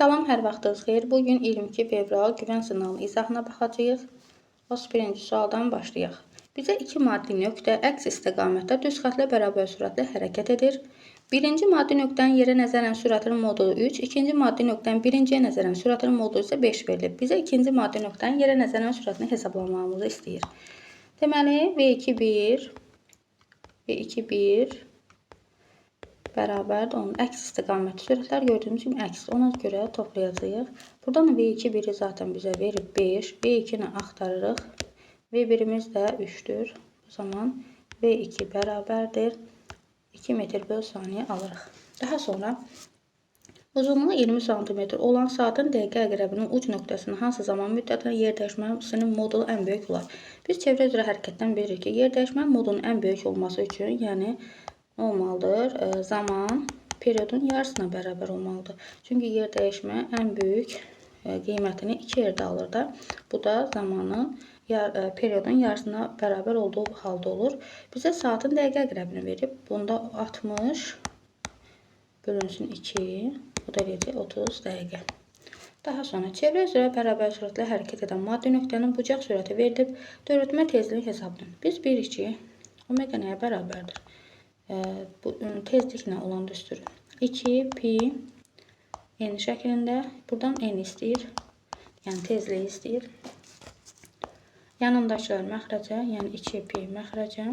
Salam, hər vaxtınız xeyir. Bugün 22 fevral güvən sınavının izahına baxacağıq. 31-ci sualdan başlayaq. Bizə iki maddi nöqtə əks istiqamətdə düz xətlə bərabər sürətlə hərəkət edir. Birinci maddi nöqtənin yerə nəzərən sürətinin modulu 3, ikinci maddi nöqtənin birinciyə nəzərən sürətinin modulu isə 5 verilib. Bizə ikinci maddi nöqtənin yerə nəzərən sürətini hesablamamızı istəyir. Deməli, V2 1, V2 1 bərabərdir onun əks istiqamətli sürətlər gördüyümüz kimi əks. Ona görə toplayacağıq. Buradan V2 1-i zaten bizə verib 5. V2-ni axtarırıq. V1-imiz də 3-dür. O zaman V2 bərabərdir. 2 metr böl saniyə alırıq. Daha sonra uzunluğu 20 sm olan saatın dəqiqə əqrəbinin uc nöqtəsinin hansı zaman müddətində yer dəyişməsinin modulu ən böyük olar? Biz çevrə üzrə hərəkətdən bilirik ki, yer dəyişmə modunun ən böyük olması üçün, yəni olmalıdır? Zaman periodun yarısına bərabər olmalıdır. Çünki yer dəyişmə ən böyük qiymətini 2 yerdə alır da. Bu da zamanın, periodun yarısına bərabər olduğu halda olur. Bizə saatın dəqiqə əqrəbini verib. Bunda 60 bölünsün 2, bu da eləyəcək 30 dəqiqə. Daha sonra çevrə üzrə bərabər sürətlə hərəkət edən maddi nöqtənin bucaq sürəti verilib, dörtmə tezliyi hesablayın. Biz bilirik ki, omega nəyə bərabərdir? Bu tezliklə olan düsturu 2 pi n şəklində. Buradan n istəyir. Yəni tezliyi istəyir. Yanındakılar məxrəcə, yəni 2 pi məxrəcə,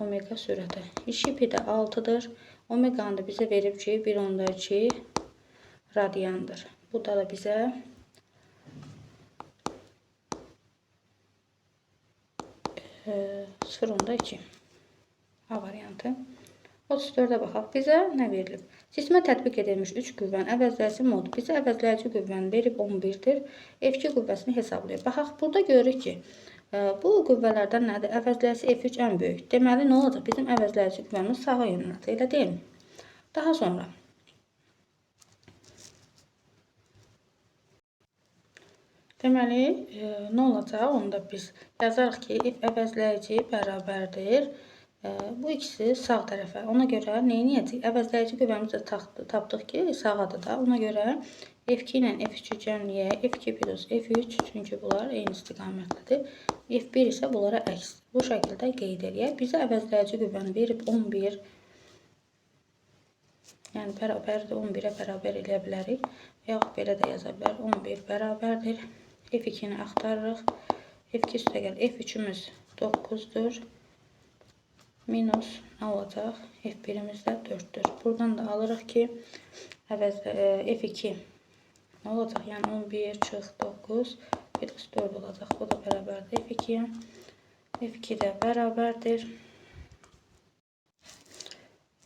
omega sürəti. 2 pi də 6-dır. Omeganı da bizə verib ki, 1,2 radiandır. Bu da bizə 0,2 A variantı. 34-ə baxaq. Bizə nə verilib? Cismə tətbiq edilmiş 3 qüvvənin əvəzləyici modu. Bizə əvəzləyici qüvvəni verib 11-dir. F2 qüvvəsini hesablayır. Baxaq, burada görürük ki, bu qüvvələrdən nədir? Əvəzləyici F3 ən böyük. Deməli, nə olacaq? Bizim əvəzləyici qüvvəmiz sağa yönələcək. Elə deyilmi? Daha sonra deməli, nə olacaq? Onu da biz yazarıq ki, F əvəzləyici bərabərdir. Bu ikisi sağ tərəfə. Ona görə nə edəcəyik? Əvəzləyici qüvvəmizi də tapdıq ki, sağadır da. Ona görə F2 ilə F3-ü cəmləyək. F2 plus F3, çünki bunlar eyni istiqamətlidir. F1 isə bunlara əks. Bu şəkildə qeyd eləyək. Bizə əvəzləyici qüvvəni verib 11. Yəni, bərabərdir. 11-ə bərabər eləyə bilərik. Yaxud belə də yaza bilərik. 11 bərabərdir. F2-ni axtarırıq. F2 üstəgəl F3-ümüz 9-dur. Minus nə olacaq? F1-imiz də 4-dür. Buradan da alırıq ki, F2 nə olacaq? Yəni 11 çıx 9 plus 4 olacaq. Bu da bərabərdir F2-yə. F2 də bərabərdir.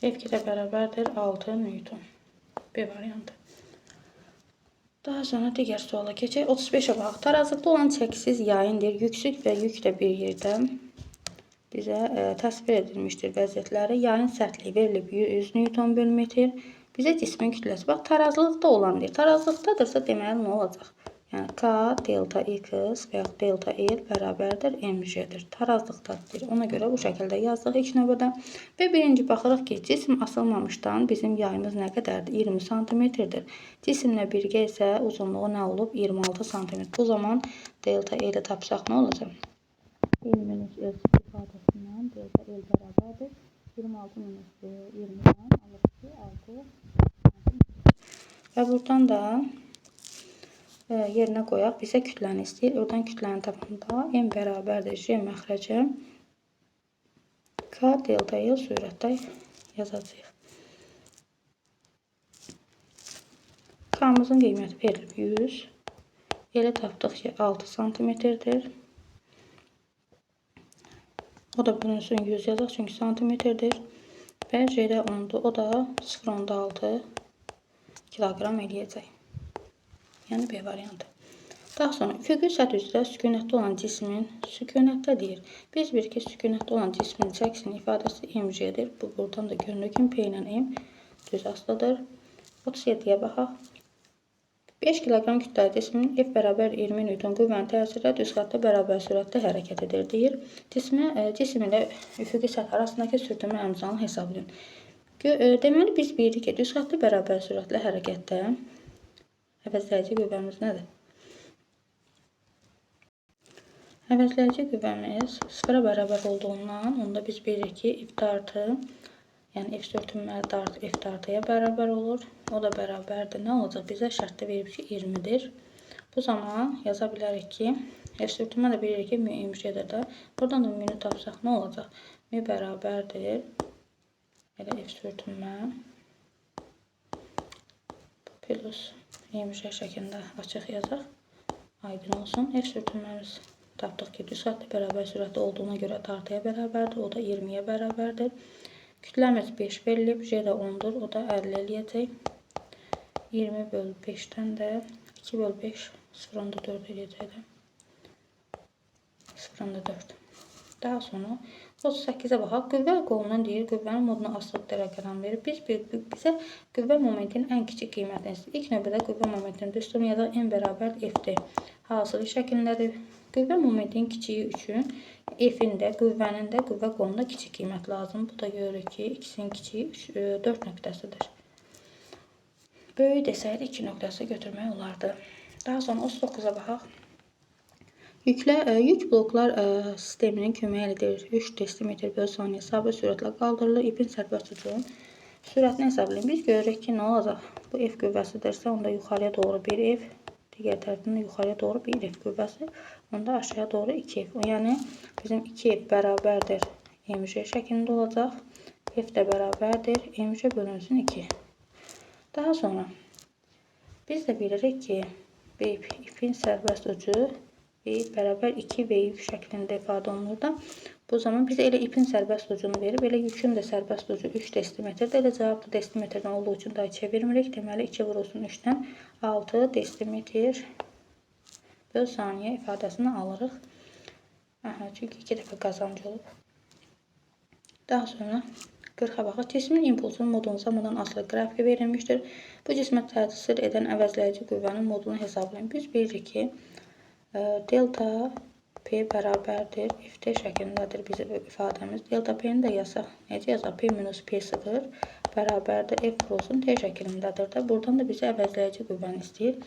F2 də bərabərdir 6 Newton. B variantı. Daha sonra digər suala keçək. 35-ə baxaq. Tarazlıqda olan çəkisiz yayındır. Yüksük və yük də bir yerdə bizə təsvir edilmişdir vəziyyətləri. Yayın sərtliyi verilib 100 Newton bölü metr. Bizə cismin kütləsi. Bax, tarazlıqda olan deyir. Tarazlıqdadırsa, deməli, nə olacaq? Yəni, K delta X və yaxud delta L bərabərdir MJ-dir. Tarazlıqdadır. Ona görə bu şəkildə yazdıq ilk növbədə. Və birinci baxırıq ki, cisim asılmamışdan bizim yayımız nə qədərdir? 20 santimetrdir. Cisimlə birgə isə uzunluğu nə olub? 26 santimetr. Bu zaman delta L-i tapsaq nə olacaq? L minus L ifadəsindən delta L bərabərdir. 26 minus 20-dən alırıq ki, 6 santimetr. Və buradan da yerinə qoyaq. Bizə kütləni istəyir. Oradan kütləni tapanda M bərabərdir J məxrəcə K delta L sürətdə yazacağıq. K-mızın qiyməti verilib 100. L-i tapdıq ki, 6 santimetrdir. O da bölünsün 100 yazaq, çünki santimetrdir. Və J-də 10-dur. O da 0,6 kiloqram eləyəcək. Yəni B variantı. Daha sonra üfüqi səth üzrə sükunətdə olan cismin sükunətdə deyir. Biz bilirik ki, sükunətdə olan cismin çəkisinin ifadəsi mg-dir. Bu buradan da görünür ki, P ilə M düz asılıdır. 37-yə baxaq. 5 kiloqram kütləli cismin F bərabər 20 Newton qüvvənin təsiri ilə düz xəttə bərabər sürətdə hərəkət edir deyir. Cisim ilə üfüqi səth arasındakı sürtünmə əmzalını hesablayın. Deməli, biz bilirik ki, düz xəttə bərabər sürətlə hərəkətdə Əvəzləyici qüvvəmiz nədir? Əvəzləyici qüvvəmiz 0-a bərabər olduğundan, onda biz bilirik ki, F dartı, yəni F sürtünmə dartı F dartıya bərabər olur. O da bərabərdir. Nə olacaq? Bizə şərtdə verib ki, 20-dir. Bu zaman yaza bilərik ki, F sürtünmə də bilirik ki, mü mg-dir də. Buradan da mü-nü tapsaq nə olacaq? Mü bərabərdir. Elə F sürtünmə plus mg şəklində açıq yazaq. Aydın olsun. F sürtünməmiz tapdıq ki, düz xəttə bərabər sürətli olduğuna görə dartıya bərabərdir. O da 20-yə bərabərdir. Kütləmiz 5 verilib, J də 10-dur. O da 50 eləyəcək. 20 böl 5-dən də 2 böl 5 0,4 eləyəcək də. 0,4. Daha sonra 38-ə baxaq. Qüvvə qolundan deyir, qüvvənin moduna asılı dərəcədən verir. Bizə qüvvə momentinin ən kiçik qiymətini istəyir. İlk növbədə qüvvə momentinin düsturunu yazaq. M bərabər F-dir. Hasılı şəklindədir. Qüvvə momentinin kiçiyi üçün F-in də, qüvvənin də qüvvə qolunda kiçik qiymət lazım. Bu da görürük ki, ikisinin kiçiyi 4 nöqtəsidir. Böyük desəydi 2 nöqtəsi götürmək olardı. Daha sonra 39-a baxaq. Yük bloklar sisteminin köməyi ilə deyir, 3 desimetr böl saniyə sabit sürətlə qaldırılır. İpin sərbəst ucunun sürətini hesablayın. Biz görürük ki, nə olacaq? Bu F qüvvəsidirsə, onda yuxarıya doğru 1 F, digər tərəfdən də yuxarıya doğru 1 F qüvvəsi, onda aşağıya doğru 2 F. Yəni, bizim 2 F bərabərdir mg şəklində olacaq. F də bərabərdir mg bölünsün 2. Daha sonra biz də bilirik ki, ipin sərbəst ucu V bərabər 2V yük şəklində ifadə olunur da. Bu zaman bizə elə ipin sərbəst ucunu verib, elə yükün də sərbəst ucu 3 desimetrdir. Elə cavab da desimetrdən olduğu üçün daha çevirmirik. Deməli, 2 vurulsun 3-dən 6 desimetr böl saniyə ifadəsini alırıq. Aha, çünki 2 dəfə qazancı olub. Daha sonra 40-a baxaq. Cismin impulsunun modunu zamandan asılı qrafiki verilmişdir. Bu cismə təsir edən əvəzləyici qüvvənin modunu hesablayın. Biz bilirik ki, delta P bərabərdir FT şəklindədir bizim ifadəmiz. Delta P-ni də yazsaq, necə yazaq? P minus P0 bərabərdir F vurulsun T şəklindədir də. Buradan da bizə əvəzləyici qüvvəni istəyir.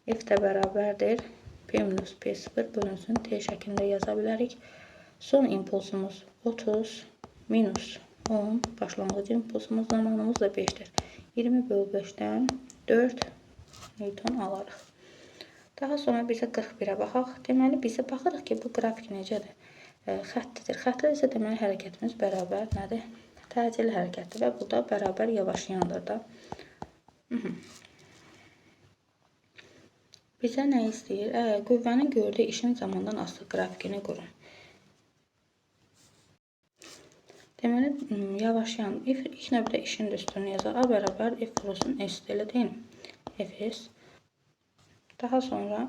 F də bərabərdir P minus P0 bölünsün T şəklində yaza bilərik. Son impulsumuz 30 minus 10. Başlanğıc impulsumuz zamanımız da 5-dir. 20 böl 5-dən 4 Newton alarıq. Daha sonra bizə 41-ə baxaq. Deməli, bizə baxırıq ki, bu qrafik necədir? Xəttidir. Xətlər isə deməli, hərəkətimiz bərabər nədir? Təcili hərəkətdir və bu da bərabər yavaşlayandır da. Bizə nə istəyir? Qüvvənin gördüyü işin zamandan asılı qrafikini qurun. Deməli, yavaşlayan. İlk növbədə işin düsturunu yazaq. A bərabər F vurulsun S, elə deyil mi? Fs. Daha sonra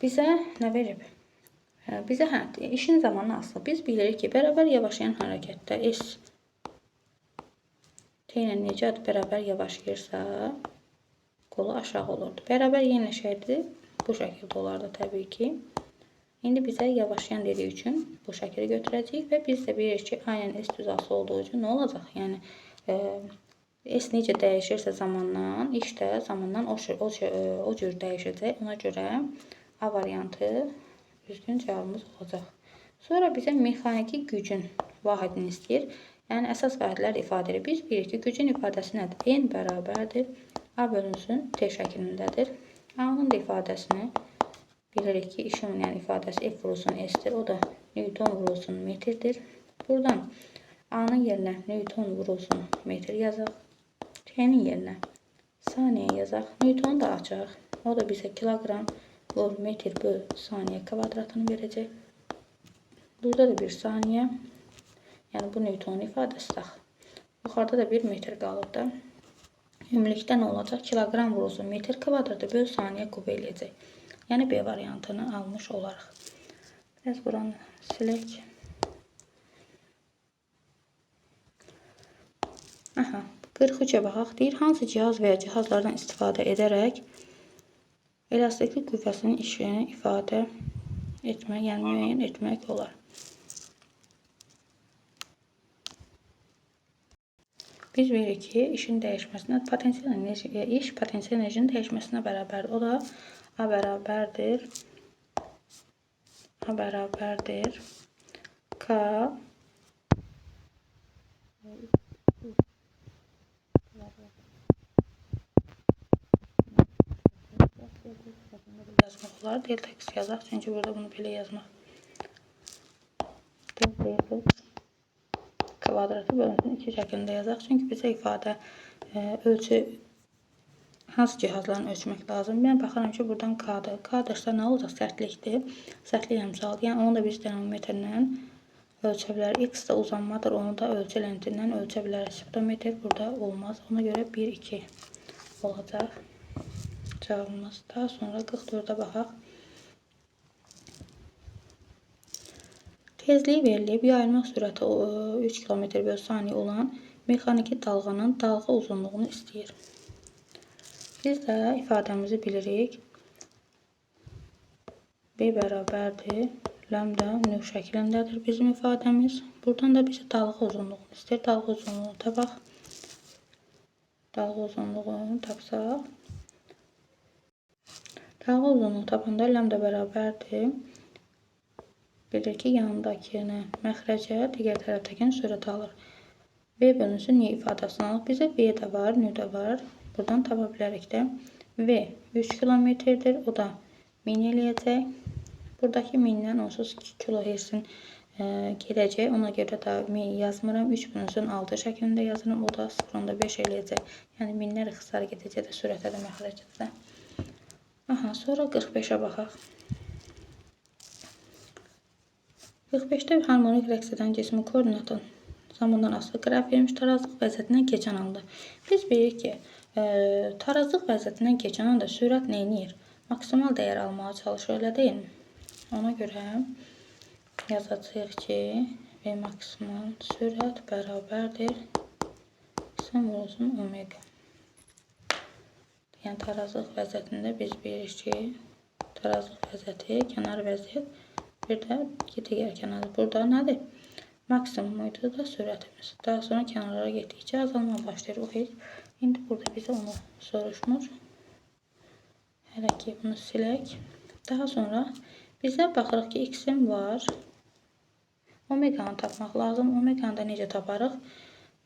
bizə nə verib? Bizə işin zamanı asılı. Biz bilirik ki, bərabər yavaşlayan hərəkətdə S T ilə necə bərabər yavaşlayırsa, qolu aşağı olurdu. Bərabər yeniləşəydi, bu şəkildə olardı təbii ki. İndi bizə yavaşlayan dediyi üçün bu şəkildə götürəcəyik və biz də bilirik ki, aynən S düz asılı olduğu üçün nə olacaq? Yəni, S necə dəyişirsə zamandan, iş də zamandan o cür dəyişəcək. Ona görə A variantı düzgün cavabımız olacaq. Sonra bizə mexaniki gücün vahidini istəyir. Yəni, əsas vahidlər ifadə edir. Biz bilirik ki, gücün ifadəsi nədir? N bərabərdir. A bölünsün T şəklindədir. A-nın da ifadəsini bilirik ki, işin yəni ifadəsi F vurulsun S-dir. O da Newton vurulsun metrdir. Buradan A-nın yerinə Newton vurulsun metr yazaq. T-nin yerinə saniyə yazaq. Newtonu da açaq. O da bizə kiloqram vur metr böl saniyə kvadratını verəcək. Burada da bir saniyə. Yəni, bu Newtonun ifadəsidir. Yuxarıda da 1 metr qalıb da. Ümumilikdə nə olacaq? Kiloqram vurulsun metr kvadratı böl saniyə kub eləyəcək. Yəni, B variantını almış olarıq. Biraz buranı silək. Aha, 43-ə baxaq. Deyir, hansı cihaz və ya cihazlardan istifadə edərək elastiklik qüvvəsinin işini ifadə etmək, yəni müəyyən etmək olar. Biz veririk ki, işin dəyişməsinə, potensial enerji, iş potensial enerjinin dəyişməsinə bərabərdir. O da A bərabərdir. A bərabərdir. K yazmaq olar. Delta X yazaq. Çünki burada bunu belə yazmaq. Delta X kvadratı bölünsün 2 şəklində yazaq. Çünki bizə ifadə ölçü hansı cihazlarını ölçmək lazım? Mən baxıram ki, buradan K-dır. K-dırsa nə olacaq? Sərtlikdir. Sərtlik əmsalıdır. Yəni onu da biz dinamometrlə ölçə bilərik. X də uzanmadır. Onu da ölçü lentindən ölçə bilərik. Speedometr burada olmaz. Ona görə 1, 2 olacaq cavabımız. Daha sonra 44-ə baxaq. Tezliyi verilib, yayılma sürəti 3 km bölü saniyə olan mexaniki dalğanın dalğa uzunluğunu istəyir. Biz də ifadəmizi bilirik. B bərabərdir. Lambda növ şəklindədir bizim ifadəmiz. Buradan da bizə dalğa uzunluğunu istəyir. Dalğa uzunluğunu tapaq. Dalğa uzunluğunu tapsaq. Dalğa uzunluğu tapanda lambda bərabərdir. Bilir ki, yanındakini məxrəcə, digər tərəfdəkini sürət alır. V bölünsün N ifadəsini alır. Bizə V də var, N də var. Buradan tapa bilərik də. V 3 kilometrdir. O da min eləyəcək. Buradakı mindən onsuz 2 kilohertzin gedəcək. Ona görə də min yazmıram. 3 bölünsün 6 şəklində yazıram. O da 0,5 eləyəcək. Yəni minlər ixtisar gedəcək də sürətə də məxrəcə də. Aha, sonra 45-ə baxaq. 45-də harmonik rəqs edən cismin koordinatı zamandan asılı qraf verilmiş tarazlıq vəziyyətindən keçən anda. Biz bilirik ki, tarazlıq vəziyyətindən keçən anda sürət nə edir? Maksimal dəyər almağa çalışır, elə deyilmi? Ona görə yazacağıq ki, V maksimal sürət bərabərdir x-in vurulsun omega. Yəni tarazlıq vəziyyətində biz bilirik ki, tarazlıq vəziyyəti, kənar vəziyyət, bir də digər kənarı. Burada nədir? Maksimum idi da sürətimiz. Daha sonra kənarlara getdikcə azalma başlayır. O heç. İndi burada bizə onu soruşmur. Hələ ki bunu silək. Daha sonra bizə baxırıq ki, x-in var. Omeganı tapmaq lazım. Omeganı da necə taparıq?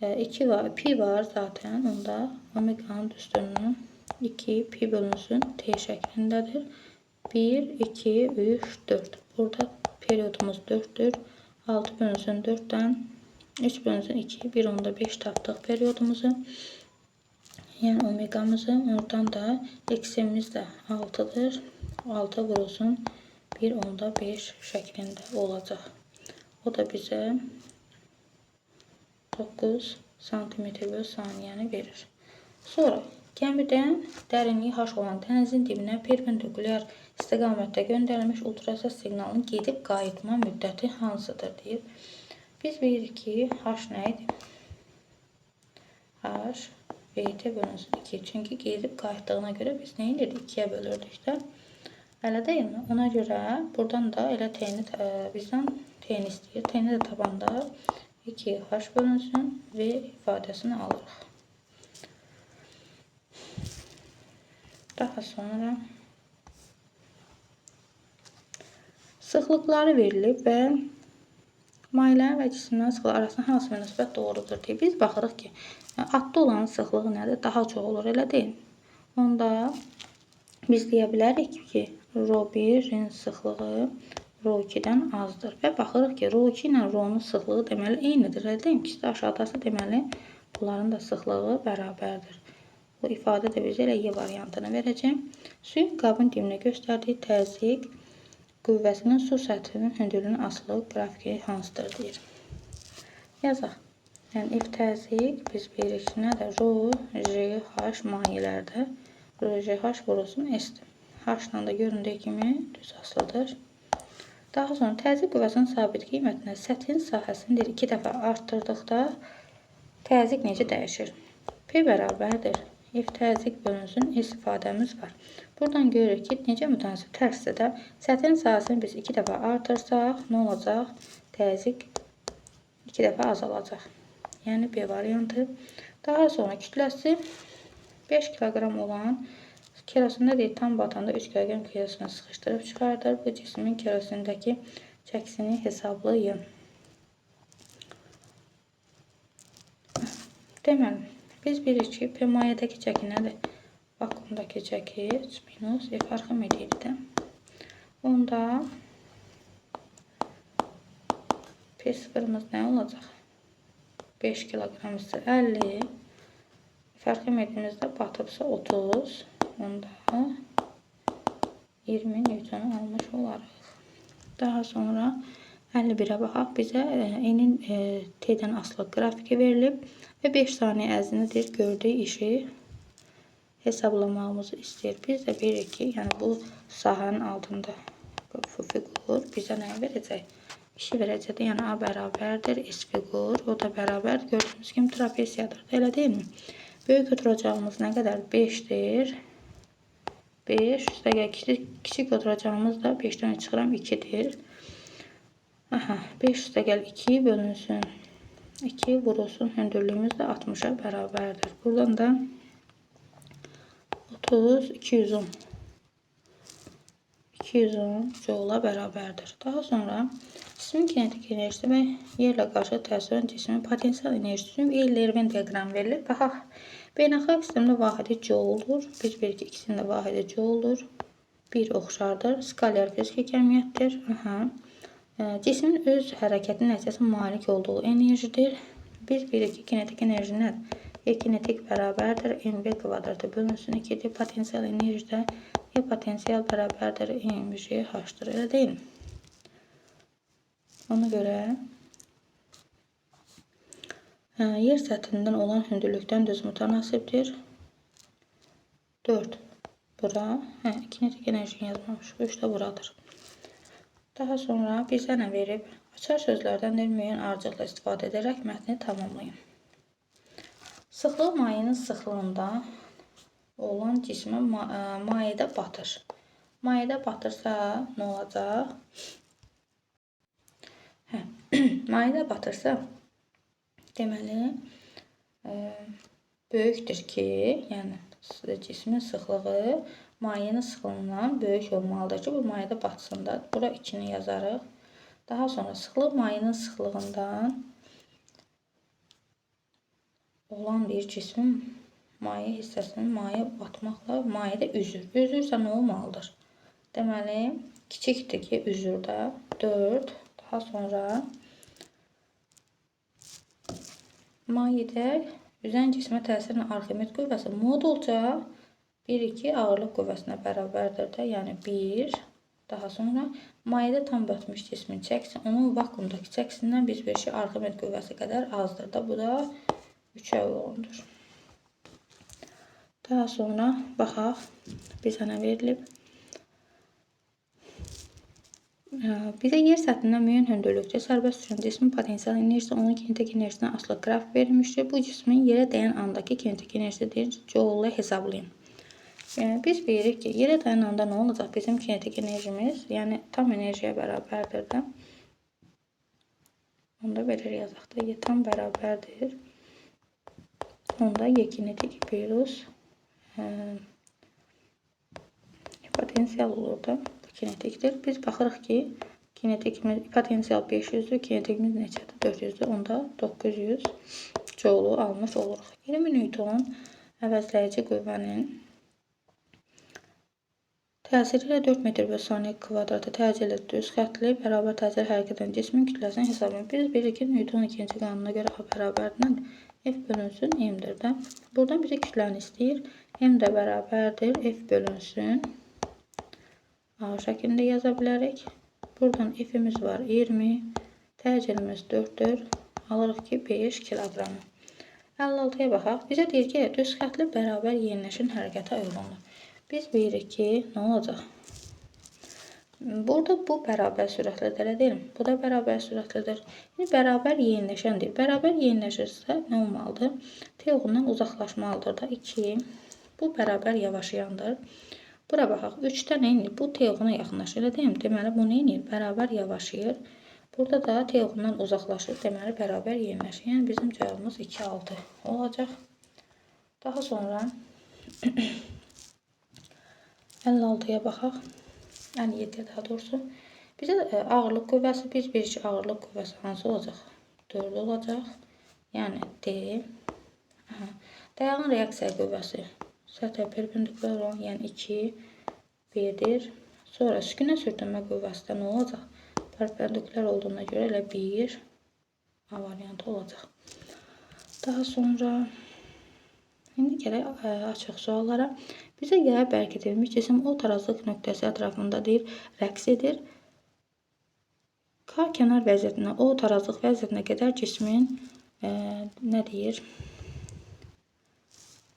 2 var, pi var zaten. Onda omeganın düsturunu 2 pi bölünsün t şəklindədir. 1, 2, 3, 4. Burada periodumuz 4'dür. 6 bölünsün 4'dən 3 bölünsün 2, 1,5 tapdıq periodumuzu. Yəni omegamızı. Oradan da x'imiz də 6'dır. 6 vurulsun 1,5 şəklində olacaq. O da bizə 9 sm bölü saniyəni verir. Sonra gəmidən dərinliyi H olan dənizin dibinə perpendikulyar istiqamətdə göndərilmiş ultrasəs siqnalının gedib qayıtma müddəti hansıdır deyir. Biz bilirik ki, H nə idi? H VT bölünsün 2. Çünki gedib qayıtdığına görə biz nə edirdik? 2-yə bölürdük də. Elə deyilmi? Ona görə buradan da elə T-ni bizdən T-ni istəyir. T-ni də tapanda 2H bölünsün V ifadəsini alırıq. Daha sonra sıxlıqları verilib və mayələrin və cisimlərin sıxlığı arasında hansı münasibət doğrudur deyə biz baxırıq ki, atda olan sıxlığı nədir? Daha çox olur, elə deyil. Onda biz deyə bilərik ki, Rho1-in sıxlığı Rho2-dən azdır və baxırıq ki, Rho2 ilə Rho-nun sıxlığı deməli eynidir, elə deyil? İkisi də aşağıdası deməli bunların da sıxlığı bərabərdir. Bu ifadə də bizə elə Y variantını verəcək. Suyun qabın dibinə göstərdiyi təzyiq qüvvəsinin su səthinin hündürlüyünün asılı qrafiki hansıdır deyir. Yazaq. Yəni F təzyiq biz bilirik ki, nədir? Rho, J, H mayelərdə Rho, J, H vurulsun S-dir. H-la da göründüyü kimi düz asılıdır. Daha sonra təzyiq qüvvəsinin sabit qiymətinə səthin sahəsini deyir, 2 dəfə arttırdıqda təzyiq necə dəyişir? P bərabərdir. F təzyiq bölünsün S ifadəmiz var. Buradan görürük ki, necə mütənasib tərsdə də səthin sahəsini biz 2 dəfə artırsaq, nə olacaq? Təzyiq 2 dəfə azalacaq. Yəni B variantı. Daha sonra kütləsi 5 kiloqram olan kerosində deyil, tam batanda 3 kiloqram kerosini sıxışdırıb çıxardır. Bu cismin kerosindəki çəkisini hesablayın. Deməli, biz bilirik ki, P mayedəki çəki nədir? Vakuumdakı çəki minus F Arximed idi də. Onda P0-ımız nə olacaq? 5 kiloqram isə 50. F Arximedimiz də batıbsa 30. Onda 20 Newtonu almış olarıq. Daha sonra 51'ə baxaq. Bizə N-in T-dən asılı qrafiki verilib və 5 saniyə ərzində deyir, gördüyü işi hesablamağımızı istəyir. Biz də bilirik ki, yəni bu sahənin altında bu fiqur bizə nə verəcək? İşi verəcəkdir. Yəni A bərabərdir, S fiqur, o da bərabər. Gördüyünüz kimi trapesiyadır. Elə deyilmi? Böyük oturacağımız nə qədər? 5-dir. 5, üstəgəl kiçik oturacağımız da 5-dən çıxıram 2-dir. Aha, 5 üstəgəl 2 bölünsün. 2 vurulsun. Hündürlüyümüz də 60-a bərabərdir. Buradan da 30, 210. 210 joula bərabərdir. Daha sonra cismin kinetik enerjisi və yerlə qarşı təsir edən cismin potensial enerjisi üçün Euler-Venn diaqramı verilir. Baxaq, beynəlxalq sistemdə vahidi jouldur. Biz bilirik ki, ikisinin də vahidi jouldur. Bir oxşardır. Skalyar fiziki kəmiyyətdir. Aha. Cismin öz hərəkəti nəticəsində malik olduğu enerjidir. Biz bilirik ki, kinetik enerji nədir? E kinetik bərabərdir mv kvadratı bölünsün 2-dir. Potensial enerji də E potensial bərabərdir mg h-dır. Elə deyilmi? Ona görə yer səthindən olan hündürlükdən düz mütənasibdir. 4 bura. Kinetik enerjini yazmamışıq. 3 də buradır. Daha sonra bizə nə verib? Açar sözlərdən də müəyyən ardıcıllıqla istifadə edərək mətni tamamlayın. Sıxlığı mayenin sıxlığında olan cismə mayedə batır. Mayedə batırsa nə olacaq? Mayedə batırsa, deməli, böyükdür ki, yəni cismin sıxlığı mayenin sıxlığından böyük olmalıdır ki, bu mayedə batsın da. Bura 2-ni yazarıq. Daha sonra sıxlıq mayenin sıxlığından olan bir cismin maye hissəsinin maye batmaqla mayedə üzür. Üzürsə nə olmalıdır? Deməli, kiçikdir ki, üzür də 4. Daha sonra mayedə üzən cismə təsirin Arximed qüvvəsi modulca 1-2 ağırlıq qüvvəsinə bərabərdir də, yəni 1. Daha sonra mayedə tam batmış cismin çəkisi, onun vakuumdakı çəkisindən biz bir şey Arximed qüvvəsi qədər azdır da. Bu da 3-ə uyğundur. Daha sonra baxaq, bizə nə verilib? Bizə yer səthindən müəyyən hündürlükdə sərbəst düşən cismin potensial enerjisi onun kinetik enerjisindən asılı qrafik verilmişdir. Bu cismin yerə dəyən andakı kinetik enerjisi deyir, joule hesablayın. Yəni, biz bilirik ki, yerə dəyən anda nə olacaq? Bizim kinetik enerjimiz, yəni tam enerjiyə bərabərdir də. Onda belə yazaq da, Y tam bərabərdir. Onda Y kinetik plus potensial olur da. Bu kinetikdir. Biz baxırıq ki, kinetikimiz potensial 500-dür, kinetikimiz neçədir? 400-dür. Onda 900 joulu almış oluruq. 20 Newton əvəzləyici qüvvənin təsiri ilə 4 metr bölü saniyə kvadratı təcili düz xəttli bərabər təcili hərəkət edən cismin kütləsini hesablayın. Biz bilirik ki, Newton ikinci qanununa görə A bərabərdir F bölünsün M-dir də. Buradan bizə kütləni istəyir. M də bərabərdir F bölünsün A şəklində yaza bilərik. Buradan F-imiz var 20, təcilimiz 4-dür. Alırıq ki, 5 kiloqramı. 56-ya baxaq. Bizə deyir ki, düz xəttli bərabər yeniləşən hərəkətə uyğundur. Biz bilirik ki, nə olacaq? Burada bu bərabər sürətlidir, elə deyilmi? Bu da bərabər sürətlidir. İndi bərabər yeniləşən deyir. Bərabər yeniləşirsə nə olmalıdır? T oxundan uzaqlaşmalıdır da. 2. Bu bərabər yavaşayandır. Bura baxaq. 3-də nə edir? Bu T oxuna yaxınlaşır, elə deyilmi? Deməli, bu nə edir? Bərabər yavaşayır. Burada da T oxundan uzaqlaşır. Deməli, bərabər yeniləşir. Yəni, bizim cavabımız 2,6 olacaq. Daha sonra 56-ya baxaq. 57-yə daha doğrusu. Bizə ağırlıq qüvvəsi, biz bilirik ki, ağırlıq qüvvəsi hansı olacaq? 4 olacaq. Yəni D. Aha. Dayağın reaksiya qüvvəsi səthə perpendikulyar olan, yəni 2 B-dir. Sonra sükunə sürtünmə qüvvəsi də nə olacaq? Perpendikulyar olduğuna görə elə 1 A variantı olacaq. Daha sonra indi gələk açıq suallara. Bizə yaya bərkidilmiş cisim O tarazlıq nöqtəsi ətrafında deyir, rəqs edir. K kənar vəziyyətinə, O tarazlıq vəziyyətinə qədər cismin nə deyir?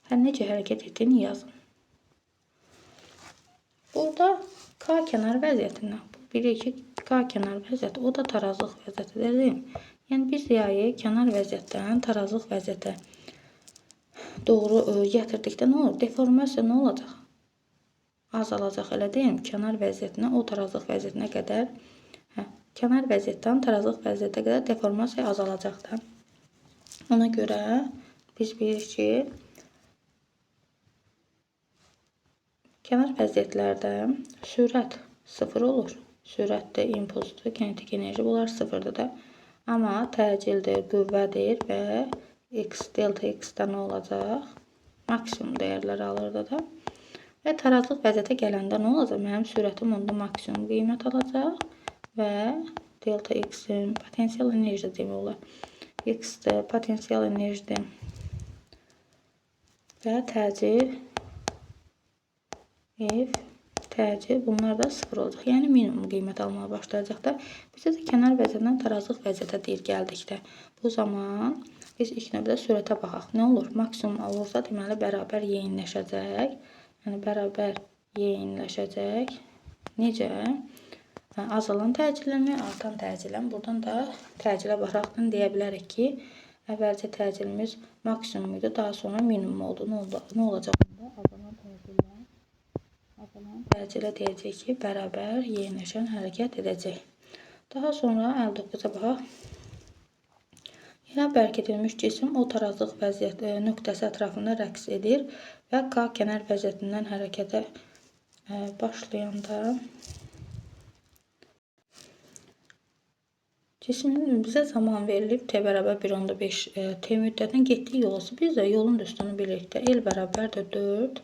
Hər necə hərəkət etdiyini yazın. Burada K kənar vəziyyətindən, bu bilirik ki, K kənar vəziyyəti, o da tarazlıq vəziyyətidir, deyil mi? Yəni biz yayı kənar vəziyyətdən tarazlıq vəziyyətə doğru gətirdikdə nə olur? Deformasiya nə olacaq? Azalacaq, elə deyil mi? Kənar vəziyyətinə, o tarazlıq vəziyyətinə qədər, kənar vəziyyətdən tarazlıq vəziyyətə qədər deformasiya azalacaq da. Ona görə biz bilirik ki, kənar vəziyyətlərdə sürət 0 olur. Sürətdə impulsdur, kinetik enerji, bunlar 0-dır da. Amma təcildir, qüvvədir və x, delta x-də nə olacaq? Maksimum dəyərlər alır da. Və tarazlıq vəziyyətə gələndə nə olacaq? Mənim sürətim onda maksimum qiymət alacaq və delta x-in potensial enerji demək olar. X-də potensial enerjidir və təcil F, təcil, bunlar da 0 olacaq. Yəni minimum qiymət almağa başlayacaq da. Bizə də kənar vəziyyətdən tarazlıq vəziyyətə deyir gəldikdə. Bu zaman biz ilk növbədə sürətə baxaq. Nə olur? Maksimum olursa, deməli, bərabər yeyinləşəcək. Yəni, bərabər yeyinləşəcək. Necə? Azalan təcilləmi, artan təcilləmi. Buradan da təcilə baxaraqdan deyə bilərik ki, əvvəlcə təcilimiz maksimum idi, daha sonra minimum oldu. Nə olacaq? Azalan təcillə, azalan təcillə deyəcək ki, bərabər yeyinləşən hərəkət edəcək. Daha sonra 59-a baxaq. Yenə bərkidilmiş cisim o tarazlıq vəziyyət nöqtəsi ətrafında rəqs edir və K kənar vəziyyətindən hərəkətə başlayanda cismin bizə zaman verilib T bərabər 1,5 T müddətinə getdiyi yolu. Biz də yolun düstunu bilirik də. L bərabərdir 4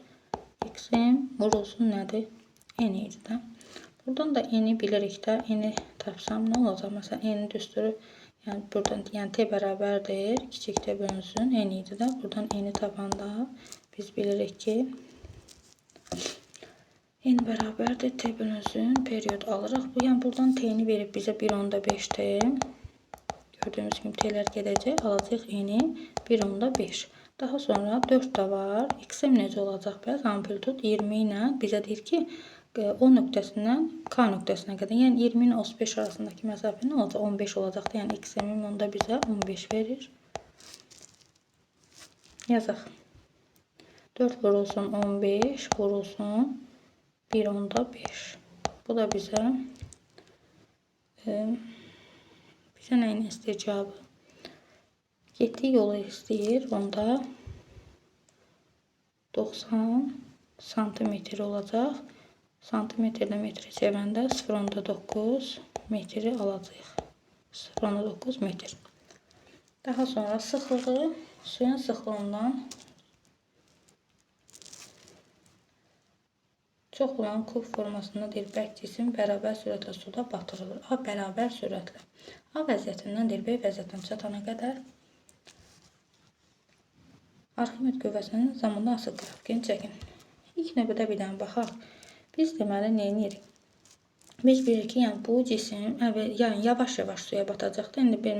XM vurulsun nədir? N idi də. Buradan da N-i bilirik də. N-i tapsam nə olacaq? Məsələn, N-in düsturu, yəni buradan, yəni T bərabərdir. Kiçik T bölünsün. N idi də. Buradan N-i tapanda biz bilirik ki, N bərabərdir. T bölünsün. Period alırıq. Bu, yəni buradan T-ni verib bizə 1,5 T. Gördüyümüz kimi T-lər gedəcək. Alacaq N-i 1,5. Daha sonra 4 də var. XM necə olacaq? Bəs amplitud 20 ilə bizə deyir ki, O nöqtəsindən K nöqtəsinə qədər, yəni 20 ilə 35 arasındakı məsafə nə olacaq? 15 olacaqdır. Yəni XM-in onda bizə 15 verir. Yazaq. 4 vurulsun 15 vurulsun 1,5. Bu da bizə nəyini istəyir cavabı? Getdiyi yolu istəyir. Onda 90 santimetr olacaq. Santimetrlə metrə çevirəndə 0,9 metri alacaq. 0,9 metr. Daha sonra sıxlığı, suyun sıxlığından çox olan kub formasında deyir, bərk cisim bərabər sürətlə suda batırılır. A bərabər sürətlə. A vəziyyətindən deyir, B vəziyyətinə çatana qədər Arximed qüvvəsinin zamandan asılı qrafikini çəkin. İlk növbədə bir dənə baxaq. Biz deməli nə edirik? Biz bilirik ki, yəni bu cisim yəni yavaş-yavaş suya batacaqdır. İndi bir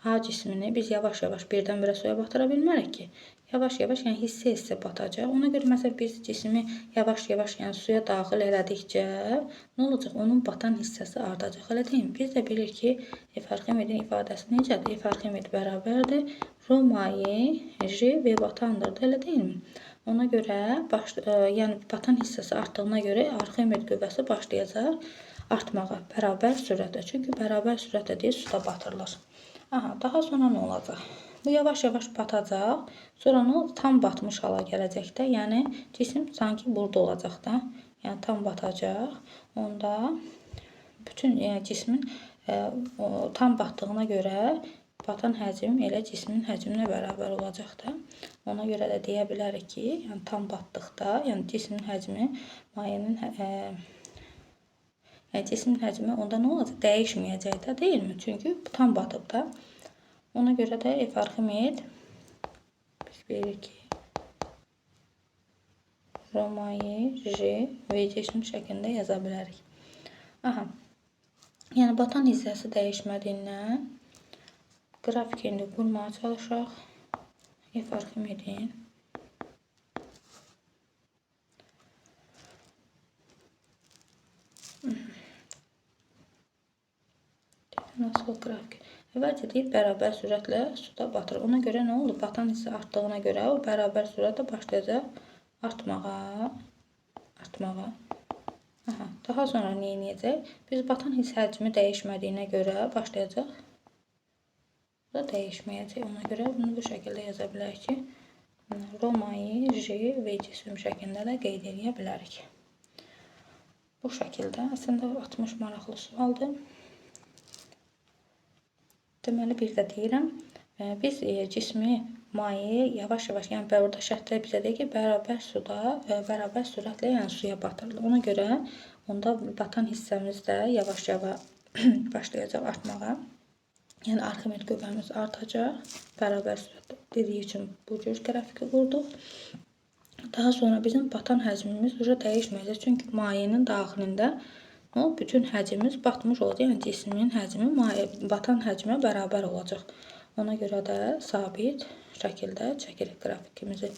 A cismini biz yavaş-yavaş birdən-birə suya batıra bilmərik ki. Yavaş-yavaş, yəni hissə-hissə batacaq. Ona görə məsələn biz cismi yavaş-yavaş, yəni suya daxil elədikcə nə olacaq? Onun batan hissəsi artacaq. Elə deyil mi? Biz də bilirik ki, F Arximedin ifadəsi necədir? F Arximed bərabərdir Rho maye J V batandır da, elə deyilmi? Ona görə yəni batan hissəsi artdığına görə Arximed qüvvəsi başlayacaq artmağa bərabər sürətlə. Çünki bərabər sürətlə deyil, suda batırılır. Aha, daha sonra nə olacaq? Bu yavaş-yavaş batacaq. Sonra nə oldu? Tam batmış hala gələcək də. Yəni cisim sanki burada olacaq da. Yəni tam batacaq. Onda bütün cismin tam batdığına görə batan həcm elə cismin həcminə bərabər olacaq da. Ona görə də deyə bilərik ki, yəni tam batdıqda, yəni cismin həcmi mayenin yəni cismin həcmi onda nə olacaq? Dəyişməyəcək də, deyilmi? Çünki tam batıb da. Ona görə də F Arximed biz bilirik ki, rho maye J V cisim şəklində yaza bilərik. Aha. Yəni batan hissəsi dəyişmədiyindən qrafik indi qurmağa çalışaq. F Arximedin nasıl qrafik? Əvvəlcə deyir, bərabər sürətlə suda batır. Ona görə nə oldu? Batan hissə artdığına görə o bərabər sürətlə başlayacaq artmağa. Aha, daha sonra nə edəcək? Biz batan hissə həcmi dəyişmədiyinə görə başlayacaq. Bu da dəyişməyəcək. Ona görə bunu bu şəkildə yaza bilərik ki, rho maye J V cisim şəklində də qeyd edə bilərik. Bu şəkildə. Əslində 60 maraqlı sualdır. Deməli, bir də deyirəm, biz cismi maye yavaş-yavaş, yəni burada şərtlər bizə deyir ki, bərabər suda, bərabər sürətlə, yəni suya batırılır. Ona görə onda batan hissəmiz də yavaş-yavaş başlayacaq artmağa. Yəni Arximed qüvvəmiz artacaq. Bərabər sürətlə dediyi üçün bu cür qrafiki qurduq. Daha sonra bizim batan həcmimiz uca dəyişməyəcək. Çünki mayenin daxilində bütün həcmimiz batmış olacaq. Yəni cismin həcmi batan həcmə bərabər olacaq. Ona görə də sabit şəkildə çəkirik qrafikimizi.